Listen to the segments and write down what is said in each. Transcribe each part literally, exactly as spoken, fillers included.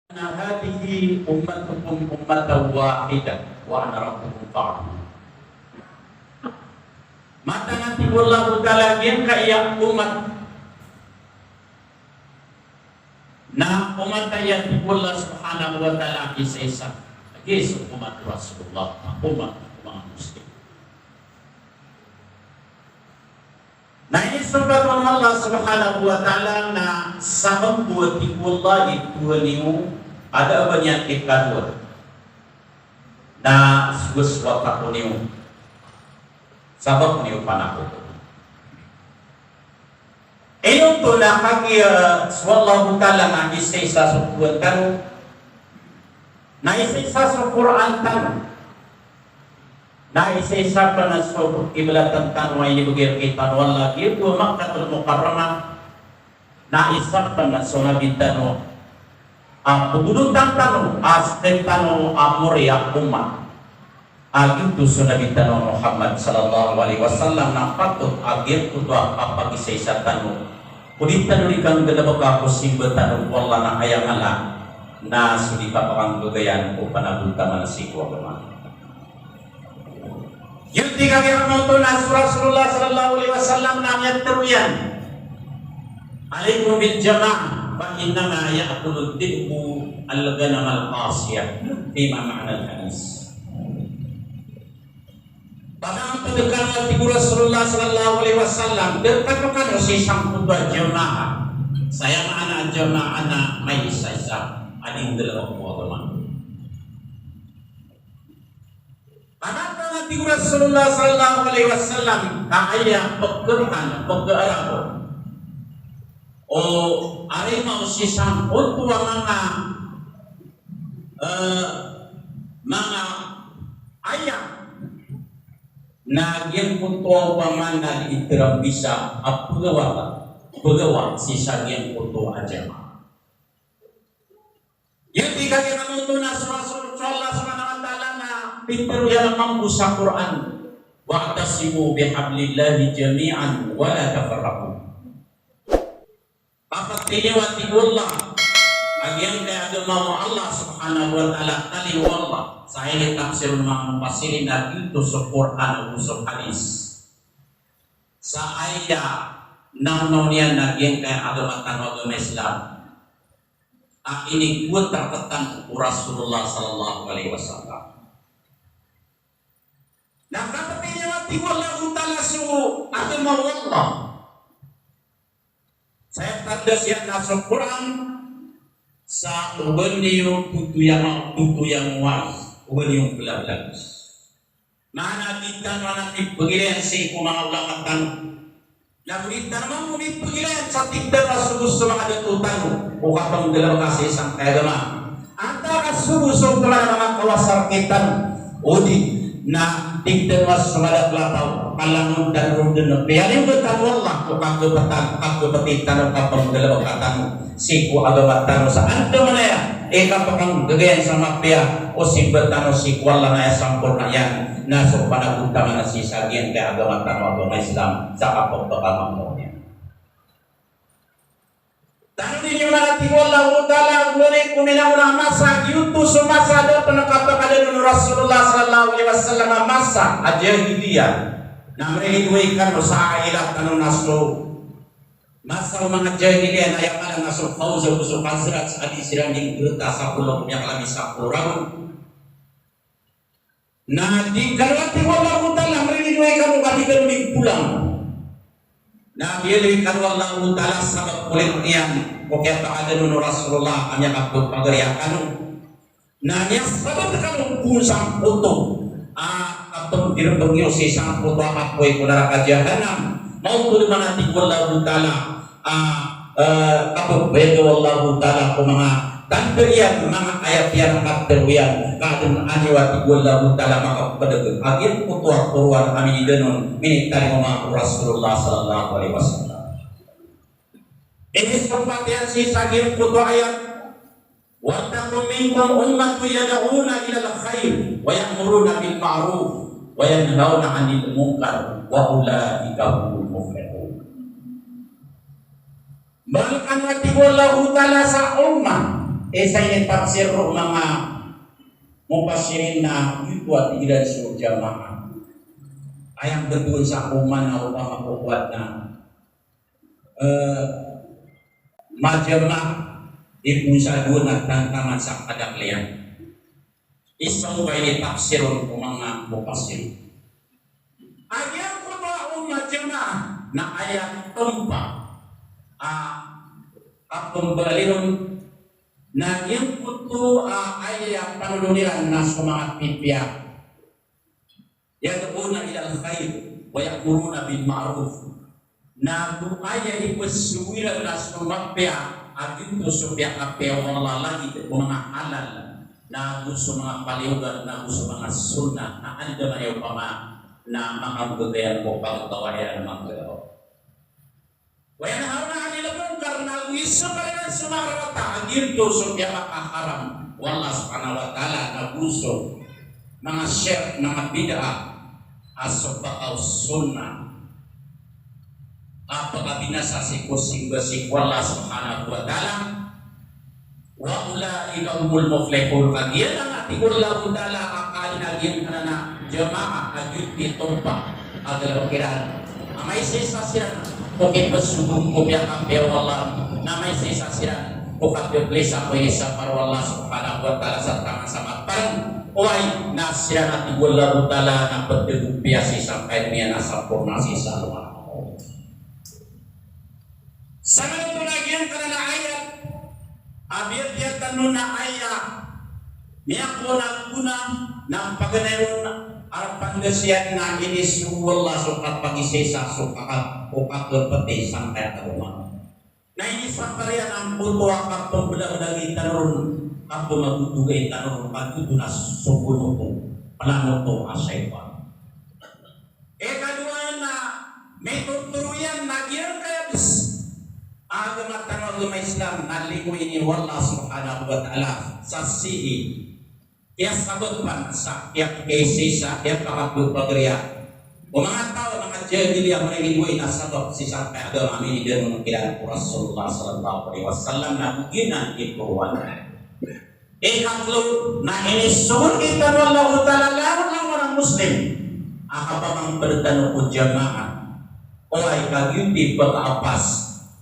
Inna hadhihi ummatukum ummatan wahidah wa ana rabbukum fa'budun. Mataan a tig o Allahu Ta'ala a giyangkaya a umat na umat aya, tig o Allah Subhanahu wa Ta'ala, a isaisa. Lagid so umat o Rasulullah, a umat o manga Muslim. Na inisompat o Allah Subhanahu wa Ta'ala na sakn bo, tig o Allah, i Tuhan iyo a da a ba niyan ikadowa na sowasowat ako niyo. Sabap niyo panakoto. Ino oto na kagiya so Allahu Ta'ala na isaisa so Tuhan tano, na isaisa so Qur'an tano, na isaisa pn so kiblatan tano a inibgay rktano o Allah, giyoto a Makkatul Mukarramah, na isa pn so Nabi tano a pgolotan tano a sktano a mori a ummah a giyoto so Nabi tano a Muhammad sallallahu alaihi wasallam, na patot a giyangkoto a kapagisaisa tano, o di tano di kanggalbka ko simba tano ko Allah na aya mala na so di kapakanggagaan ko panagotama sii ko agama. Giyoto i kagiya oto na so Rasulullah sallallahu alaihi wasallam na miyatharo iyan, "Alaikum bil jama'ah, fa innama ya'kulud dhi'bu al-ghanamal qasiyah." Fima ma'nal hadith. Pd kano, tig o Rasulullah sallallahu alaihi wasallam, dn kano sii sangkoto a jamaah. Sa aya maana a jamaah na maisaisa a di nggalbk ko agama. Mataan a tig o Rasulullah sallallahu alaihi wasallam, ka aya pkhan, pkharap o arima o sii sangkoto a manga, eh, manga aya na giyangkoto a opama na di itarambisa a pgawa, pgawa sii sa giyangkoto a jamaah. Giyoto i kagiya oto na so Rasul, so Allah Subhanahu wa Ta'ala na pitharo iyan mambo sa Qur'an, "Wa'tasimu bihablillahi jami'an wa la tafarraqu." Kapti niyo, a tig o Allah, a giyangkaya agama o Allah Subhanahu wa Ta'ala, tali o Allah. Sa aya initafsir o manga mufassirin na giyoto so Qur'an ago so hadith. Sa aya nawnaw niyan na giyangkaya agama tano a agama Islam a inigowat rktano o Rasulullah sallallahu alaihi wasallam. Na kapti niyo, a tig o Allahu Ta'ala, so agama o Allah. Sa aya tanda iyan na so Qur'an, sa oba niyo totoyang, totoyang, oba niyo mblablabs. Maana di tano anan di pagilay sii ko manga ulama tano. Na di tano mambo di pagilay sa tig tano a sogo so manga dato tano o kapanggalbk sii sangkaya agama. Antawaa ka sogo so manga kawasa rktano, odi na tig tano a so manga dato a taw, ka langon tano ron dn piyalinggotan o Allah ko kagptan, kagpti tano, kapanggalbka tano sii ko agama tano sa andamanaya i kapakanggagayan sa mapiya o simba tano sii ko Allah na aya samporna iyan na so panagotama na sii sa giyangkaya agama tano a agama Islam sa kapagpakamangmo niyan. Tanodi niyo man, a tig o Allahu Ta'ala, a gowani ko minaona a masa, giyoto so masa a da pn kapakadn on o Rasulullah sallallahu alaihi wasallam a masa a jahiliya. Na mririwayat kano sa ila tano na so masa o manga jahiliya na aya maana na so Aws ago so Khazraj a di siran di ngrta sa polo, miyakalami sa polo ragon. Na di kano, a tig o Allahu Ta'ala, mririwayat kano ka di kano di polang. Na miyaloy kano o Allahu Ta'ala sabap ko limo niyan ko kiyapakadn on o Rasulullah a miyakapagariya kano. Na miyasabat kano ko sangkoto a kapagdirbng iyo sii sangkoto a kapoy ko naraka Jahannam. Maoto dn man, a tig o Allahu Ta'ala, a, eh, kapabayag o Allahu Ta'ala ko manga tanda iyan, manga ayat iyan, a katharo iyan, ka adn a niyo, a tig o Allahu Ta'ala, makapdg a giyangkoto a korowan a minidn on, minitalingoma o Rasulullah sallallahu alaihi wasallam. Inisompat iyan sii sa giyangkoto a ayat, "Waltakun minkum ummatun yad'una ilal khair wa ya'muruna bil ma'ruf wa yanhauna 'anil munkar wa ulaika humul muflihun." Mbala kano, a tig o Allahu Ta'ala, sa ummah Isa ini tafsir o manga mufassirin na giyoto a tig iran so jamaah. Aya mbetowan sa ko maana o pamagkokowan na, eh, majamaah, di pn sa dowa na tantangan sa kadakl iyan. Isa o ba ini tafsir o manga mufassirin. A giyangkoto a majamaah na aya tompa a kapembali ron na giyangkoto a aya panolon iran na so manga pipiya. Yad'una ilal khair wa ya'muruna bil ma'ruf. Na go aya ipesowi iran na so mapiya a giyoto so piyakapiya o Allah lagid o manga halal, na go so manga paliyogan, na go so manga sunnah, na andamanaya opama na manga mbgay ko pagtawa iran manga Wa yanhauna 'anil munkar, na go isokal iran so manga rarata a giyoto so piyamakaharam o Allah subhanahu wa ta'ala, na go so manga shirk, manga bid'ah, a so pakaw sunnah a pakabinasa sii ko simba sii ko Allah subhanahu wa ta'ala. Wa ulaika humul muflihun. Kagiya na, tig o Allahu Ta'ala, a kagiya anan a jamaah a giyoto i tompa a galbk iran a maisaisa siran ko kipesogo ko piyakapiya o Allah, na maisaisa siran ko kapiplisa ko inisapar o Allah subhanahu wa ta'ala sa tangan sa maparang. Oway, na siran a tig o Allahu Ta'ala na pd ko piya sii sangkaya doniya na samporna sii sa alongan a mawri. Sa maana oto na giyangkanan a ayat a biyatiya tano na aya miyakowa na gona na paganay ron a pangasiyan na inisogo o Allah so kapagisaisa, so kaka-, o kakapeti sangkaya a agama. Na inisapar iyan angkoto a kapemblablagai tano ron, kapemagotogay tano ron, ka giyoto na so gonoto, plano oto a shaytan. Ikadowa na mitotoro iyan na giyangkaya bes a agama tano a agama Islam na limo ini o Allah subhanahu wa ta'ala sa sii kiyasabapan sa kiyapkaisaisa, kiyapakapagariya o manga taw a manga jahiliya, manga inigoy na sabap sii sa agama a minidanon kiran o Rasulullah sallallahu alaihi wasallam na go giyanan i toroan. Ikatlo na inisogo rktano o Allahu Ta'ala langon a Muslim a kapamangpd tano ko jamaah. Oway, ka giyoto i pkaapas,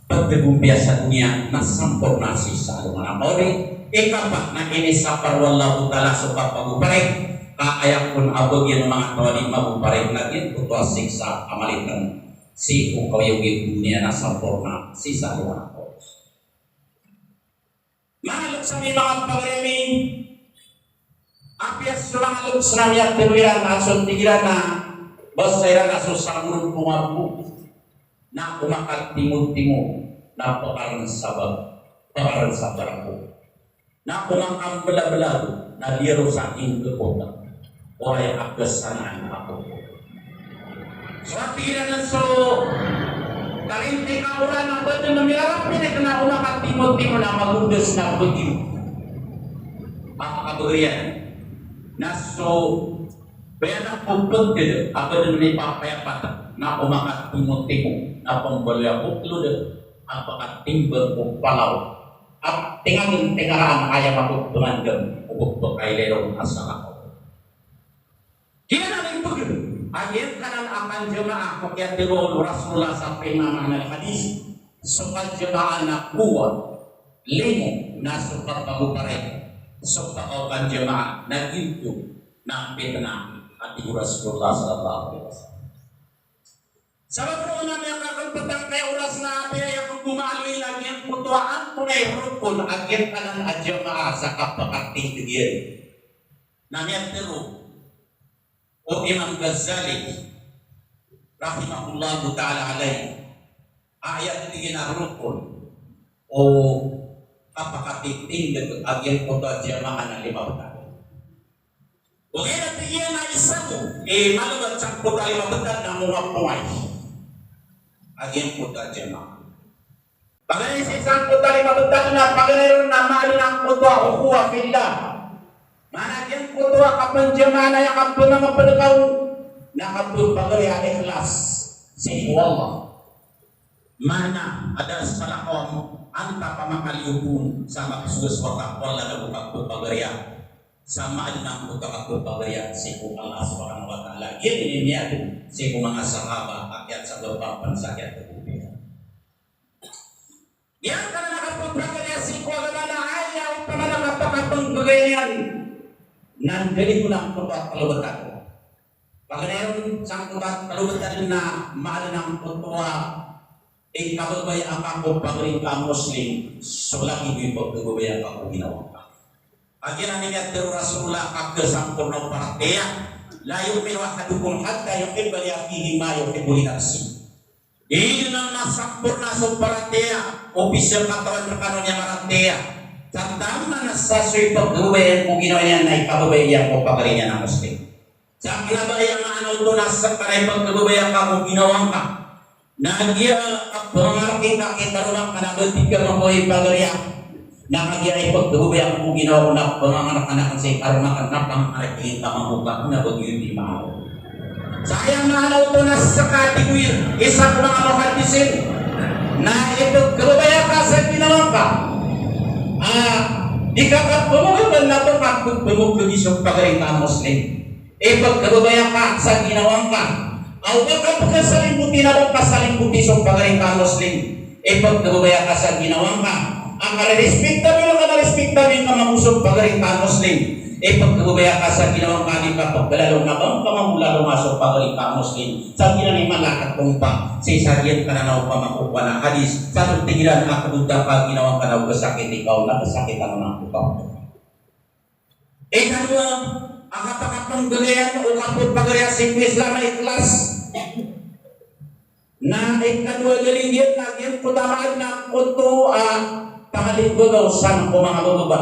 pd ko piya sa doniya na samporna sii sa alongan a mawri. Ikapat na inisapar o Allahu Ta'ala so kapagoparik, ka aya kon a bagian o manga taw a di magoparik na giyangkoto a siksa a malitng sii ko kaoyagoyag o doniya na samporna sii sa alongan a mawri. Manga loks ami, manga pagari ami, apiya so manga loks na miyatero iran a so tig iran a basa iran a so sagoron ko mabok na ko makatimotimo na pakaran sa ba-, pakaran sa barako, na ko makamblablago na di ron sa ingkekota. Oway, a kasanaan a ko. So, a tig iran a so karinti ka oran a ba dn mirarap ini kna o makatimotimo na magodas na bgi. Makakabagriyan. Na so, baya na ko pgd a ba dn mipapayapat na o makatimotimo na pmbaloy a boklod a pakatimbang ko palaw. A tingagn tingaraan aya mapagpangandam o pagpakailay ron a salakaw. Giyanan i pagari a giyangkanan a kanjamaah ko kiyatero o Rasulullah sa pimamaana a hadis. So kanjamaah na kowa, limo, na so kapagoparik, so pakaokan jamaah, na giyoto na pitna, a tig o Rasulullah sallallahu alaihi wasallam. Sabap roo na miyakakmptang kaya oras na apiya aya ko gomaaloy na giyangkoto a antonaa i rokon a giyangkanan a jamaah sa kapakatindg iyan. Na miyatero o Imam Ghazali, rahimahullahu ta'ala alayh, a aya tig iyan a rokon o kapakatindg a giyangkoto a jamaah na lima btad. Ogaid na tig iyan a isa ko, eh, malobat sangkoto a lima btad na mongapongay a giyangkoto a jamaah. Paganay sii sangkoto a lima btad na paganay ron na maalin angkoto a ukhuwa fillah. Maana giyangkoto a kapanjamaah na aya kapmangapd ka on na kapagari a ikhlas sii ko Allah. Maana a da a salakaw a Antaa ka makaliyo pn sa kapsosoat ko Allah na bo kapagariya sa maadn angkoto a kapagariya sii ko Allah Subhanahu wa Ta'ala. Giyanan i miyadn sii ko manga sahaba a kiyasabap pn sa kiyatagobaya. Giyangkanan a kapagariya sii ko Allah na aya opama na kapakapnggagayan na ndaliyo na angkoto a kalobatan. Paganay ron sangkoto a kalobatan na maadn angkoto a ikababaya ka ko pagari ngka a Muslim, so lagid o ipagkababaya ka ko ginawa ngka. Kagiya na miyatharo o Rasulullah a kasamporna o paratiyaya, "La yu'minu ahadukum hatta yuhibba li akhihi ma yuhibbu li nafsihi." Di dn masamporna so paratiyaya o pzakatawan rkano niyan a paratiyaya sa taman sa so ipagkababaya ko ginawa niyan na ikababaya iyan ko pagari niyan a Muslim. Sa kna ba aya maana oto na ska na ipagkababaya ka ko ginawa ngka na giya a pngangaraki ngka ki karoma ngka na ba tig ka mambo a ipagariya, na kagiya a ipagkababaya ka ko ginawa ko na pngangaraki ngka ki karoma ngka na pngangaraki ngka mambo ka na ba giyoto i maana. Sa aya maana oto na ska, tig o isa ko manga muhaddisin, na ipagkababaya ka sa ginawa ngka a di ka kapmogabn na ba kapmogabn so pagari ngka a Muslim. Ipagkababaya ka sa ginawa ngka a o ba kapkasalimboti na ba kasalimboti so pagari ngka a Muslim. Ipagkababaya ka sa ginawa ngka a karirispikta bo ka na rispikta bo ngka mambo so pagari ngka a Muslim. Ipagkababaya ka sa ginawa ngka a di kapkhalaloma na ba ngka mambo laloma so pagari ngka a Muslim. Sa giyanan i mala a katompa sii sa giyangkanan a opama ko kowan a hadis, sa tig iran a kdodon ka ginawa ngka na o ba sakit ikaw na ba sakit a manga kowan. Ikadowa a kapakapnggagayan o kapagariya sii ko Islam a ikhlas. Na ikadowa a lagid iyan na giyangkoto a maadn angkoto a pangalinggogaw san ko manga bababa.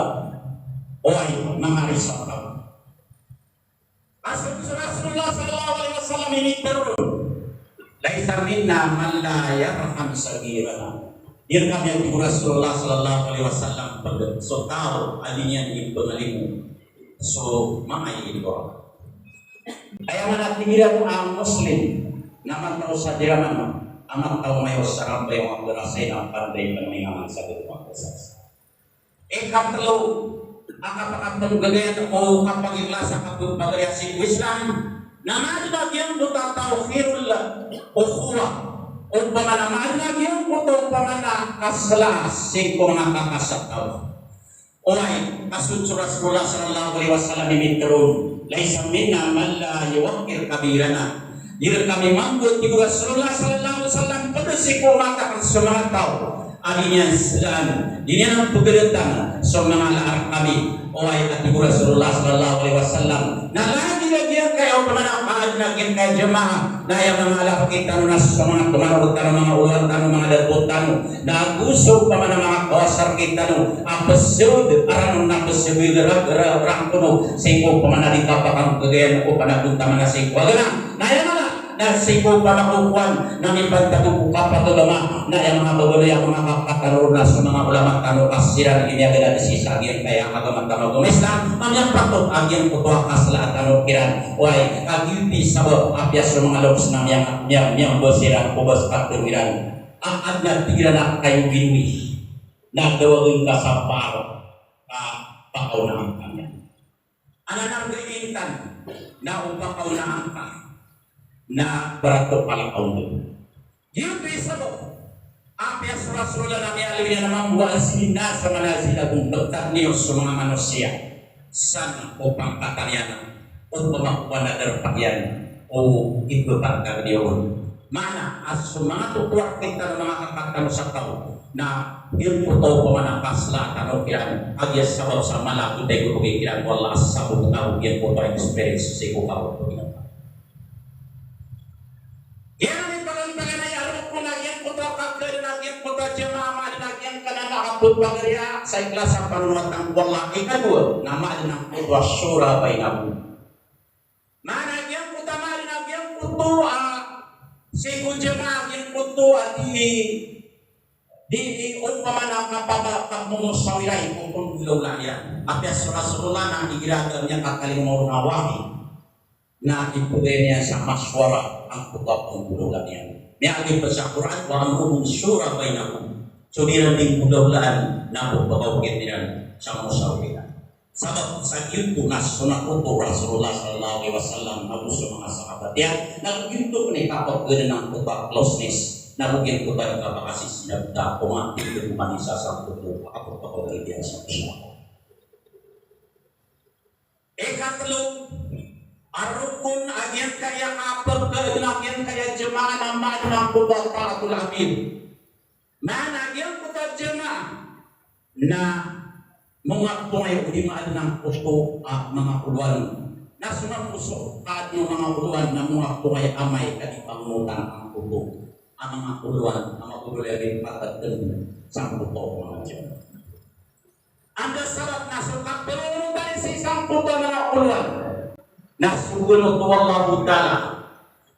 Oway, manga risaw. Ka so Rasulullah sallallahu alaihi wasallam i mitharo on, "Laisa minna man la yarham saghirana." Di rkami, a tig o Rasulullah sallallahu alaihi wasallam, pd so taw a di niyan ipngalimo so manga indo. Aya maana, tig iran, a Muslim na mataw sa diraman a mataw mayo sa rambayaw a pd a sa ina a panday pnganingaman sa gawii a kasas. Ikatlo a kapakapnggagayan o kapagikhlas a kapagariya sii ko Islam na maadn a giyangkoto a tawkhirul ukhuwah. Opama na maadn a giyangkoto opama na kasla sii ko manga kakasataw. Oway, ka so Rasulullah sallallahu alaihi wasallam i mitharo on, "Laisa minna man la yuwaqqir kabirana." Di rkami mambo, tig o Rasulullah sallallahu alaihi wasallam, pd sii ko umat akn so manga taw a di niyan slaan, di niyan pgdatan so manga ala rkami. Oway, a tig o Rasulullah sallallahu alaihi wasallam, na lagid a giyangkaya opama na maadn a giyangkaya jamaah na aya manga ala rktano na so manga kmaro tano, manga olowan tano, manga dato tano, na ago so opama na manga kawasa rktano a pzawd, aran on na pzawd ra-, ra-, rangkono sii ko opama na di kapakapnggagayan o panagontaman a sii ko agama. Na aya mala na sii ko opama ko kowan na mipantag ko kapatoloma, na aya manga babaloy a manga kakatano ron na so manga ulama tano ka siran i miyaganad sii sa giyangkaya agama tano a agama Islam, na miyapatot a giyangkoto a kasla tano kiran. Oway, ka giyoto i sabap a apiya so manga loks na miya-, miya-, miyamba siran ko bas katharo iran a adn a tig iran a kayo ginawa na dawagn ka sa par ka pakaonaan ka niyan. Anan a rgay intan na o pakaonaan ka na barato kalakaw dn. Giyoto i sabap a apiya so Rasulullah na miyaaloy iyan a mambo a zina sa manazila gom, ptad niyo so manga manosiya san o pangkatan iyan o pamakowan a darpa iyan o ipapantag niyo on. Maana a so manga totoa rktano, manga kakan tano sa taw na giyangkoto opama na kasla tano kiran a giya sabap sa mala a gotay ko bgay kiran o Allah a sabap tano giyangkoto a experience sii ko kabot ko ginawa. Giyanan i pagantagan a aya rokon a giyangkoto a kakadn a giyangkoto a jamaah, maadn a giyangkanan a kapagariya sa ikhlas a panonowatan ko Allah. Ikadowa na maadn angkoto a shura bainakum. Maana giyangkoto a maadn a giyangkoto a sii ko jamaah giyangkoto a di, di, di opama na kapama-, kapmomosawira i ko pnggolawlaan iyan. Apiya so Rasulullah na igira a miyakakalimo ron a wahi na ipgay niyan sa mashwara angkoto a pnggolawlaan iyan. Miyaaloy pn sa Qur'an, "Wa amruhum shura bainahum." So di iran dii ngolaolaan na pphakaogen iran sa mosawira. Sabap sa giyoto na so nakoto o Rasulullah sallallahu alaihi wasallam ago so manga sahabat iyan, na giyoto pn i kapagana nangkoto a closeness, na giyoto pn i kapakasisina bta ko manga tig o manga isa sangkoto a kapagana sa Islam. Ikatlo a rokon a giyangkaya kapagana, giyangkaya jamaah na maana nangkoto a ta'atul amir. Maana giyangkoto a jamaah na manga pongay o di maadn angkoto a manga olowan. Na so maana so kaadn o manga olowan na manga pongay amay ka di pangonotan angkoto a manga olowan, a manga olowan a di patatn sangkoto a manga jamaah. Anda sabap na so kapangonotan sii sangkoto a manga olowan na so gawii o Allahu Ta'ala.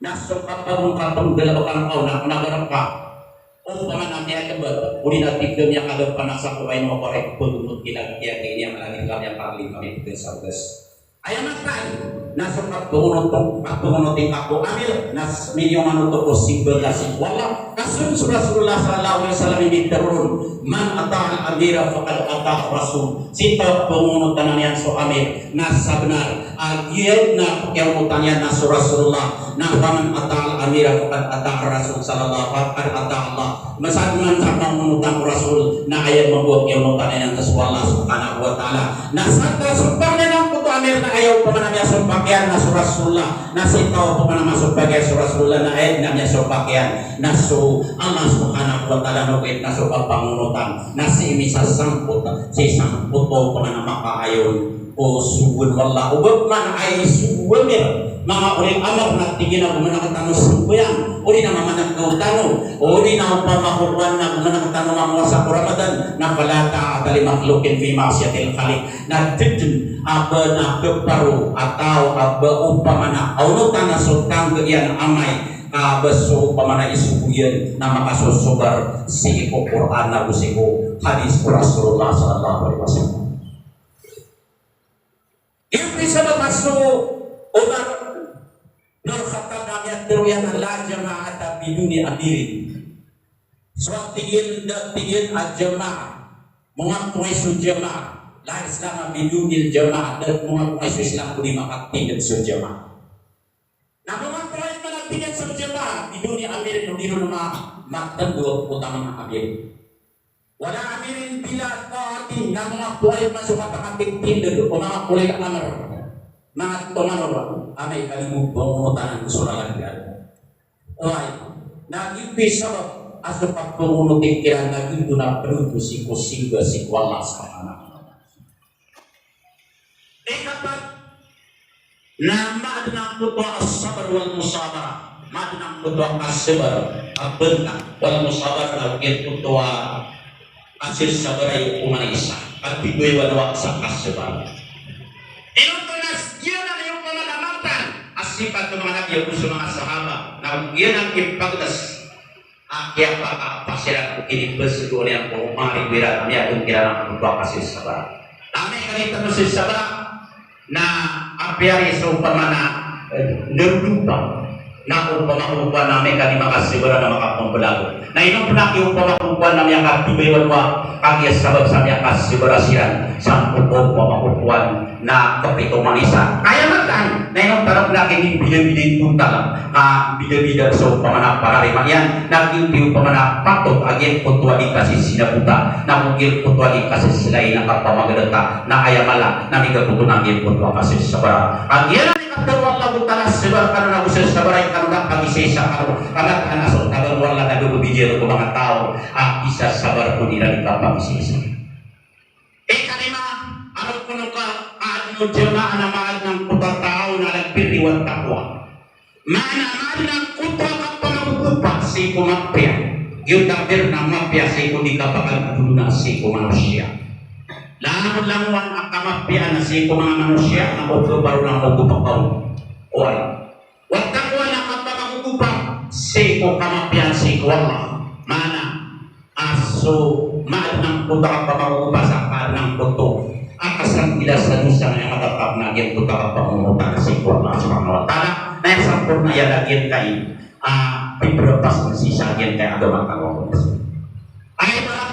Na so kapag-, kapagdalabkan ka o na, na baraka. O opama na miyakadaba, o di na tig ka miyakadaba na sa ko ba ino ko rek pag-onot ki lagid iyan, kaya niyan ka lagid kami, kami pagkasagas. Aya mataan na so kapangonot, kapangonot ingka ko amir, na s-, miniyoman oto ko simba ka sii ko Allah. Ka so, so Rasulullah sallallahu alaihi wasallam i mitharo on, "Man ata'al amira faqad ata'ar rasul." Sii ko pangonotan iyan so amir, na sabnar a giya na kiyaonotan iyan na so Rasulullah, na faman ata'al amira faqad ata'ar rasul sallallahu, faqad ata'allah. Masa man sa pangonotan ko Rasul, na aya mambo a kiyaonotan iyan na so Allah subhanahu wa ta'ala. Na sa taw a sompak iyan angkoto a amir na aya opama na miyasompak iyan na so Rasulullah, na sii taw a opama na masompak iyan so Rasulullah na aya na miyasompak iyan na so Allah subhanahu wa ta'ala, na ogaid na so kapangonotan na sii misasangkot, sii sangkoto a opama na makaayon o sogoan o Allah. Oba man aya sogoan iyan, manga ulil amr, na tig iyan a gomana tano sambayang, o di na mamanakaw tano, o di na opama ko kowan na gomana tano mamowasa ko Ramadan, na fala ta'ata li makhluqin fi ma'siyatil khaliq. Na da dn a ba na kaparo a taw a ba opama na aonotan a so tangga iyan a amay, a ba so opama na isogo iyan na makasosobar sii ko Qur'an ago sii ko hadis o Rasulullah sallallahu alaihi wasallam. Giyoto i sabap a so Umar bin Khattab na miyatharo iyan a la jama'ata biduni amirin. So tig iyan, da tig iyan a jamaah, manga pongay so jamaah, la Islama biduni jamaah, da manga pongay so Islam ko di makatindg so jamaah. Na manga pongay man a tig iyan so jamaah, biduni amirin, o di ron ma-, matndo ko taman a amir. Wala amirin bila ta'atin, na manga pongay man so kapakatindg o manga ulil amr, manga tonganor, amay ka di mo pangonotan so lalagyan. Oway, na giyoto i sabap a so kapangonoti kiran na giyoto na pd oto sii ko simba sii ko Allah subhanahu wa ta'ala. Ikapat, na maadn angkoto a as-sabr wal musabara. Maadn angkoto a kasabar a bnta, wal musabara, na giyangkoto a kasisabara i opama na isa. Kapigoy wano a sa kasabar. Ino oto na giyanan i opama na mataan a sipat o manga nabi ago so manga sahaba. Na giyanan i pagdas a kiyapakapasiran ko kinibasgo niyan ko manga riwira a miyaadn kiran angkoto a kasisabara. Amay ka di tano sisabara na apiya ri so opama na, eh, ndardopa. Na opama ko kowan na amay ka di makasabara na makapmblago. Na ino pn a kiyaopama ko kowan na miyakatibay wano a kagiya sabap sa miyakasabara siran sangkoto a opama ko kowan na kapito manisa. Aya mataan, na ino tano pn a kinimbidabida i tontal a, ah, bidabida so opama na pararima iyan, na giyoto i opama na patot a giyangkoto a di kasisinabota, na giyangkoto a di kasisilay na kapamagadata, na aya mala, na migakoto na giyangkoto a kasisabara. A giyanan i katharo o Allahu Ta'ala, sabar kano na go sasabarai kano na kagisaisa kano, ka mataan a so taban o Allah na go bibigyan ko manga taw a kisasabar ko di iran di kapagisaisa. Ikalima, a rokon o ka-, kaadn o jamaah na maadn angkoto a taawun alal birri wat taqwa. Maana, maadn angkoto a kapamagogopa sii ko mapiya. Giyoto a birr na mapiya sii ko di kapakagdolona sii ko manosiya. Langolangowan a kamapiya na sii ko manga manosiya na o khabaro na mogopa ka on. Oway. Wat taqwa na kapamagogopa sii ko kamapiya sii ko Allah. Maana, a so maadn angkoto a kapamagogopa sa kaadn angkoto a kasanggilaan sa dosa na aya matatap na giyangkoto a kapamangonotan sii ko Allah Subhanahu wa Ta'ala. Na aya samporna iyan na giyangkai a, ah, piprapas sii sa giyangkai a agama tano a Muslim. Aya ibarat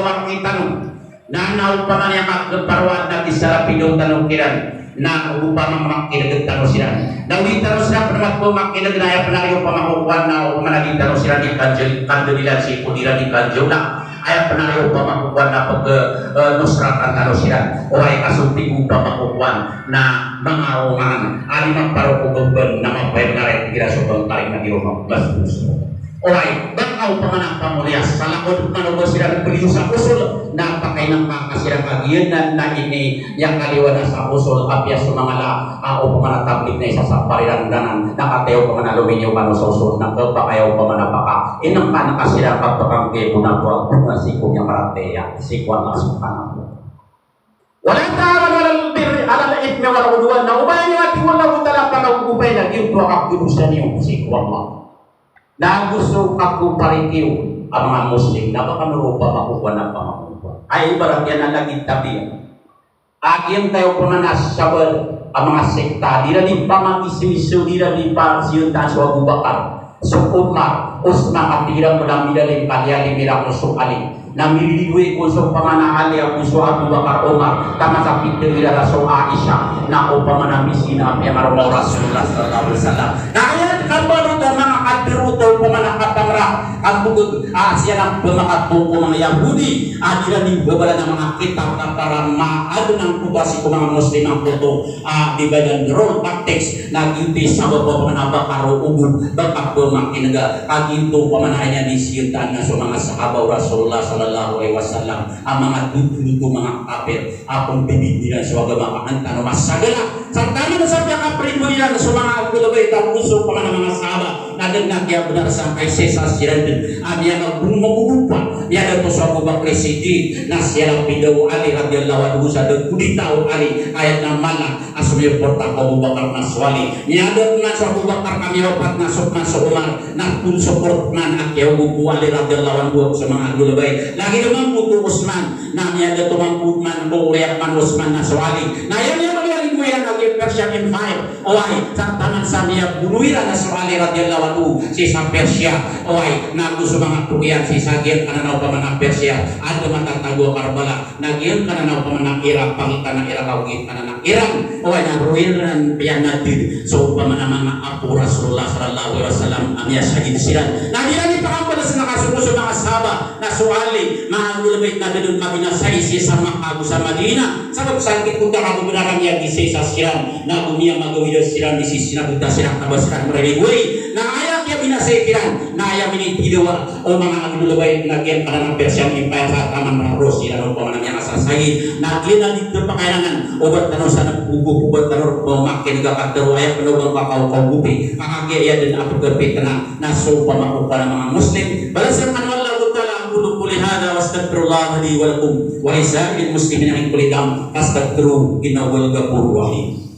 pakawarki tano. Na, na opama niyan ka khaparowaan na kisarapidaw tano kiran, na opama makin'g tano siran. Na o di tano siran pn makin'g na aya pn ari opama ko kowan na opama na di tano siran di kanjel, kandelilan sii ko di iran di kanjel na. Aya pn ari opama ko kowan na pag, eh, nosratan tano siran. Oway, ka so tig o opama ko kowan na manga oman a di maparo ko bebel na mapay pn ari igira so bangkari na di opama. Oway, ba ka opama na pamoliyas, salakaw dn kano ba siran peliyo sa Osol, na pakainang ka ka siran kagiya na, na ini, aya kaliwana sa Osol, apiya so manga la, a, opama na tablig na isa sa pariran danan, na kataya opama na lominiyo kano sa Osol, na kapakay opama na paka, inang ka na ka siran kapakangkay ko na buwag, buwag sii ko miyamaratiyaya, sii ko Allah Subhanahu wa Ta'ala. Wala ta'awanu 'alal birri, 'alal ithmi wal 'udwan. Na oba niyo ati o Allahu Ta'ala pagagopay na giyoto a kakodosa niyo sii ko Allah. Na ago so kakopariki iyo a manga Muslim, na ba kano ron opama ko kowan na pamangkowa. Aya ibarat iyan na lagid tabiya a giyangkaya opama na sabar a manga sekta, di iran di pamagisoiso, di iran di paziyontaan so Abu Bakar, so Umar, Usman, a tig iran ko na milalim ka liyalim iran ko so Ali. Na miridigoy ko so opama na Ali ago so Abu Bakar, Umar, taman sa pitharo iran a so Aisha, na opama na mizina a piyangaroma o Rasulullah sallallahu alaihi wasallam. Na aya kabalotan a manga katharo o opama na kapangra, a bogod, a siya na pmakatong ko manga Yahudi, a di iran di babala na manga kitab na para maadn angkoto a sii ko manga Muslim angkoto, a di ba iran role tactics, na giyoto i sabap o opama na ba karo ogo, ba ka pmakin'ga, ka giyoto opama na aya niyan di siyontaan na so manga sahaba o Rasulullah sallallahu alaihi wasallam, a manga dotodot o manga kapir, a pmbibindiran so agama ka an tano masagala. Sa taman sa piyakapribodi iran so manga Ahlul Bait, a oso opama na manga sahaba, na dn na kiyabnar sangkai sii sa siran dn a miyagagomagompa, miyadato so Abu Bakr Siddiq, na siyarapidaw o Ali radiyallahu anhu sa da kudita o Ali, aya na mala a somiyoporta ko Abu Bakar na so Ali. Miyada man so Abu Bakar ka miyawapat na so, na so Umar, na pn so portman a kiyaogo ko Ali radiyallahu anhu so manga Ahlul Bait. Lagid man oto o Usman, na miyada oto man ko Usman, ko oriyan man o Usman na so Ali. Na aya miyamaliyalig ko iyan a giya Persian Empire. Oway, sa taman sa miyabono iran na so Ali radiyallahu anhu sii sa Persia. Oway, na ago so manga tok iyan sii sa giyangkanan a opama na Persia. Adn a matatago a Karbala. Na giyangkanan a opama na Iraq, pangitan a Iraq, ago giyangkanan a Iran. Oway, na roo iran piyanatid so opama na manga apo o Rasulullah sallallahu alaihi wasallam a miyasahid siran. Na di iran di pakabalas na kaso ko so manga sahaba na so Ali, manga Ahlul Bait, na da dn kabinasai sii sa Makkah ago sa Madinah. Sabap sangkit ko da kabnar a miyagisa siran, na go miyamagawida siran di sii sa bota siran, kaba siran maririgoy. Na aya kiyabinasai kiran, na aya minitidawa o manga Ahlul Bait na giyangkanan a Persian Empire sa taman a roo siran opama na miyakasasahid. Na giyanan i di pakainangan, oba tano san ogo, oba tano ron makin'ga katharo, aya pn o ba ngka kaogopi, ka kagiya aya dn a pkapitna na so opama ko kowan a manga Muslim. Balasan kano o Allahu Ta'ala. Aqulu qawli hadha wa astaghfirullaha li wa lakum wa li sa'iril muslimina min kulli dhanb fastaghfiruhu innahu huwal ghafurur rahim.